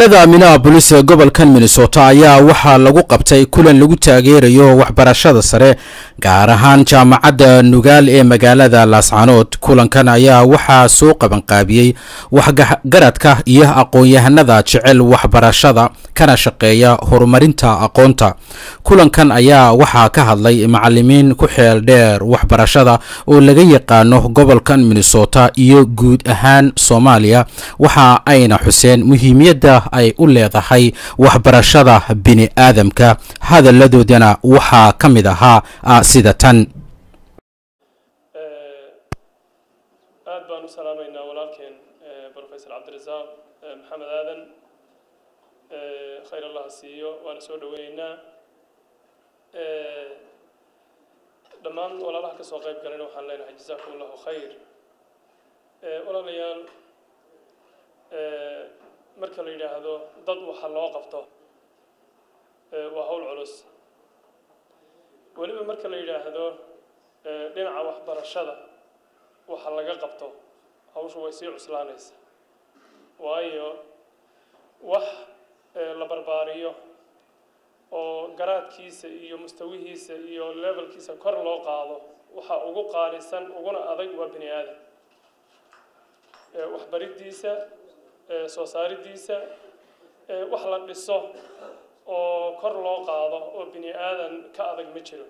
Magaalada Minneapolis ee gobolkan Minnesota ayaa waxaa lagu qabtay kulan lagu taageerayo waxbarashada sare, gaar ahaan Jaamacadda Nugaal ee magaalada Laascanood. Kulankan ayaa waxaa soo qabanqaabiyey waxgaradka iyo aqoon-yahanada jecel waxbarashada kana shaqeeya horumarinta aqoonta. Kulankan ayaa waxaa ka hadlay macalimiin ku xeel dheer waxbarashada oo laga yaqaano gobolkan Minnesota iyo guud ahaan Soomaaliya, waxa ayna xuseen muhiimiyadda ay u leedahay waxbarashada bini aadamka. Hadalladoodana waxaa ka mid ahaa sida tan. Aad baan u salaamaynaa walaalkeen Professor Cabdirasaaq Maxamed Aadan, khayr Allah siiyo, waana soo dhoweyneynaa. Dhammaan walaalaha ka soo qayb galayna waxaan leenahay jazaakum Allahu khayr. Walaalayaal, marka la yidhaahdo dad waxa loo qabto waa hawl culus, weliba marka la yidhaahdo dhinaca waxbarashada waxa laga qabto hawshu way sii cuslaanaysa, waayo wax la barbaariyo oo garaadkiisa iyo mustawihiisa iyo levelkiisa kor loo qaado waxa ugu qaalisan uguna adag waa bini aadam. Waxbariddiisa, soo saaridiisa, wax la dhiso oo kor loo qaado oo bini aadan ka adag ma jiro.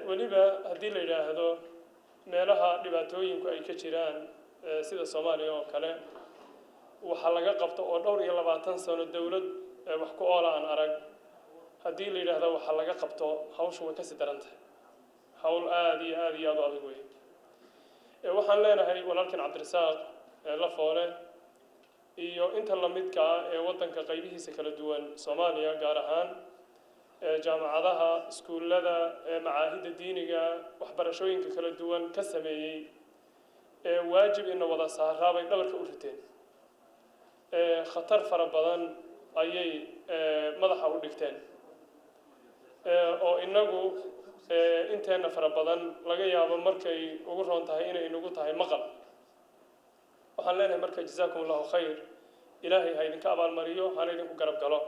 Weliba haddii la yidhaahdo meelaha dhibaatooyinku ay ka jiraan sida Soomaaliya oo kale, waxaa laga qabto oo dhowr iyo 20 sano dowlad wax ku oola aan arag, haddii la yidhaahdo waxaa laga qabto hawshu way kasii daran tahay, hawl aada iyo aada iyo aada u adag wey. Waxaan leenahay walaalkan Cabdirasaaq Lafoole iyo inta lamidka ah ee waddanka qaybihiisa kala duwan, Soomaaliya gaar ahaan, jaamacadaha, iskuullada, macaahidda diiniga, waxbarashooyinka kala duwan ka sameeyey, ee waajib ina wada saaraa bay dhabarka u riteen. Khatar fara badan ayay madaxa u dhigteen oo inagu inteenna fara badan laga yaabo markay ugu roon tahay inay inagu tahay maqal. Waxaan leenahay marka jazaakum Allahu khayr, Ilaahay ha idinka abaalmariyo, hana idinku garab galo.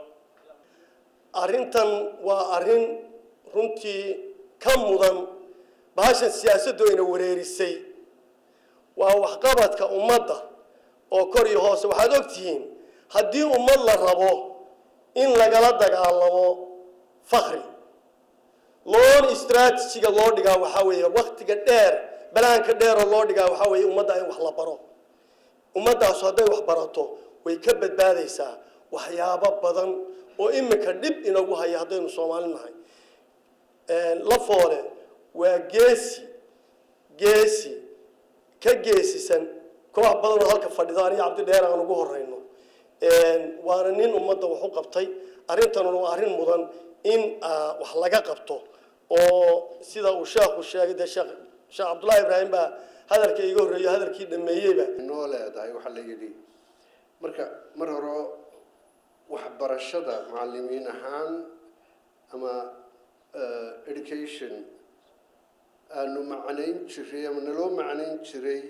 Arrintan waa arrin runtii ka mudan bahashan siyaasaddu ayna wareerisay, waa waxqabadka ummadda oo kor iyo hoose. Waxaad og tihiin haddii ummad la rabo in lagala dagaalamo fakri loon istraatijiga loo dhigaa waxaa weeye waktiga dheer, balaanka dheeroo loo dhigaa waxaa weeye ummadda in wax la baro. Ummaddaasu hadday wax barato way ka badbaadaysaa waxyaabo badan oo imika dhib inagu haya haddaynu Soomaali nahay. Lafoole waa geesi, geesi ka geesisan koox badan oo halka fadhido, aniga Cabdidheer aan ugu horeyno, waana nin ummadda wax u qabtay. Arrintanuna waa arrin mudan in wax laga qabto oo sida uu sheekhu sheegay, dee sheekh Cabdullahi Ibraahim baa hadalka iiga horreeyo, hadalkii dhameeyeyba noo leedahay. Waxaa la yidhi marka mar hore waxbarashada macallimiin ahaan ama education aanu macnayn jiray ama naloo macnayn jiray,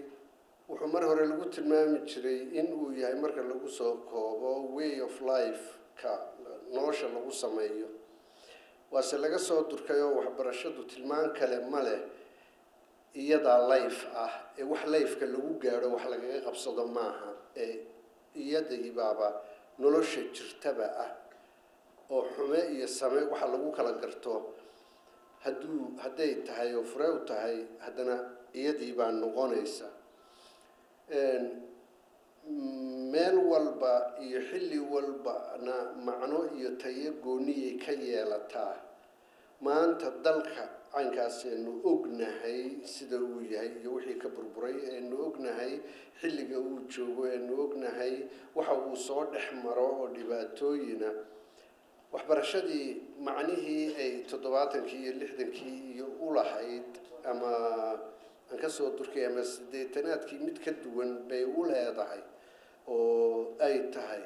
wuxuu mar hore lagu tilmaami jiray in uu yahay marka lagu soo koobo way of life ka nolosha lagu sameeyo, waase laga soo durkay oo waxbarashadu tilmaan kale ma leh, iyadaa life ah ee wax lifeka lagu gaadho wax lagaga qabsado maaha, ee iyadaybaaba nolosha jirtaba ah oo xume iyo same waxa lagu kala garto hadduu hadday tahay oo fure u tahay, haddana iyadii baa noqonaysa. Meel walba iyo xilli walbana macno iyo tayo gooniyay ka yeelataa. Maanta dalka caynkaas aynu ognahay sida uu yahay iyo wixii ka burburay aynu ognahay, xilliga uu joogo aynu ognahay, waxa uu soo dhex maro oo dhibaatooyina, waxbarashadii macnihii ay 70kii iyo 60kii iyo u lahayd ama aan kasoo durkay ama 80aadkii mid ka duwan bay u leedahay oo ay tahay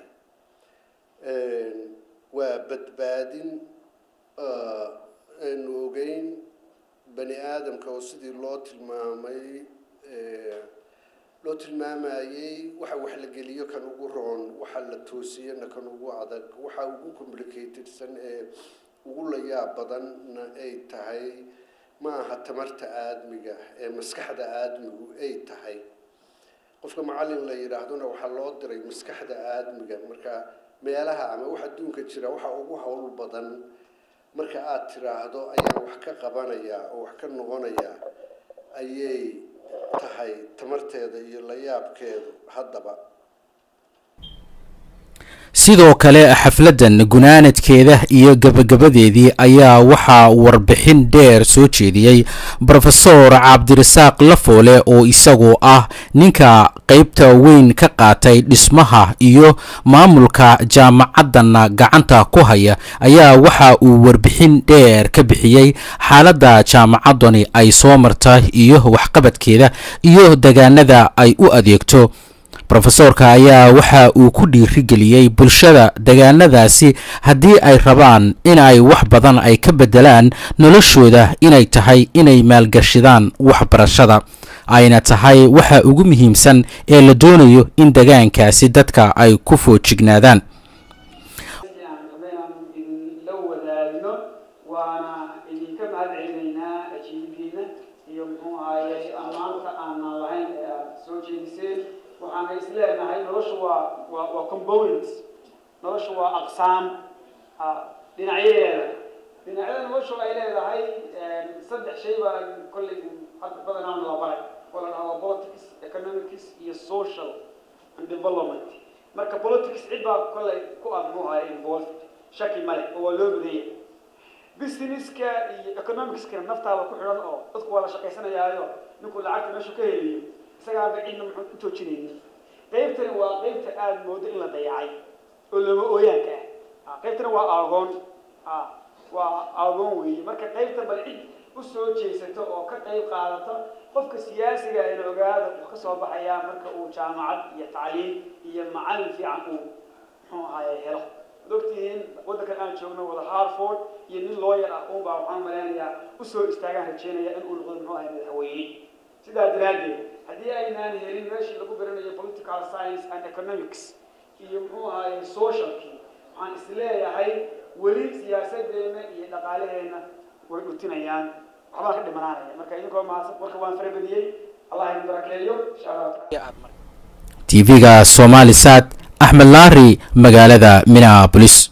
waa badbaadin aynu ogeyn bani aadamka oo sidii loo tilmaamay. Loo tilmaamayay waxa wax la geliyo kan ugu roon, waxa la toosiyana kan ugu adag, waxa ugu complicatedsan ee ugu layaab badanna ay tahay ma aha tamarta aadmiga ee maskaxda aadmigu ay tahay. Qofka macallin la yidhaahdona waxaa loo diray maskaxda aadmiga. Marka meelaha ama wax adduunka jira waxa ugu hawl badan marka aad tiraahdo ayaan wax ka qabanayaa oo wax ka noqonayaa ayay tahay tamarteeda iyo layaabkeedu haddaba. Sidoo kale xafladdan gunaanadkeeda iyo gabagabadeedii ayaa waxaa warbixin dheer soo jeediyey Brofesor Cabdirasaaq Lafoole, oo isagu ah ninka qaybta weyn ka qaatay dhismaha iyo maamulka jaamacaddan gacanta ku haya, ayaa waxa uu warbixin dheer ka bixiyey xaaladda jaamacaddani ay soo martay iyo waxqabadkeeda iyo degaanada ay u adeegto. Brofesoorka ayaa waxa uu ku dhiirigeliyey bulshada degaanadaasi haddii ay rabaan in ay wax badan ay ka beddelaan noloshooda inay tahay inay maalgashidaan waxbarashada, ayna tahay waxa ugu muhiimsan ee la doonayo in degaankaasi dadka ay ku foojignaadaan. Inaan idinla wadaagno, waana idinka mahad celinaynaa ajiibidiina iyo muxuu ahaaye ammaanta aanan lahayn ee aada soo jeediseen. Waxaana is leenahay noloshu waa components, noloshu waa aqsaam dhinacyadeeda. Dhinacyada noloshu ay leedahay saddex shay baa kolley hadda badanaa la baray oo la dhahdo politics, economics iyo social and development. Marka politics cid baa kolley ku ah muxuu ahaye involved, shaki male oo waa loo badanya. Businesska iyo economicskana naftaaba ku xidhan oo dadku waa la shaqaysanayaayo, ninku lacagta meeshu ka heliyo isagaaba cidna muxuu u joojinaynin. Qaybtani waa qaybta aada moodo in la dayacay oo looma ooyaanka ah. Qaybtani waa aagoon, waa aagoon weeye. Marka qaybta bal cid u soo jeesato oo ka qayb qaadato. Qofka siyaasiga ina ogaada wuxuu ka soo baxayaa marka uu jaamacad iyo tacliim iyo macallin fiican uu muxuu ahaye helo. Ad ogtihiin waddankan aan joogno wada Harford iyo nin lawyer ah uunbaa waxaan malaynayaa usoo istaagaan rajeynaya in uu noqdo muxuu ahay madaxweyne. Sidaa daraaddeed haddii aynaan helin meeshii lagu baranayo political science and economics iyo muxuu ahaye socialkii, waxaan isleeyahay weli siyaasadeenna iyo dhaqaalaheenna way dhutinayaan, waxbaa ka dhimanaanaya. Marka idinkoo mahadsan, warka waan farabadiyey, Allah idin barakeeyo insha Allah. TV-ga Somali Sat, Axmed Laari, magaalada Minneapolis.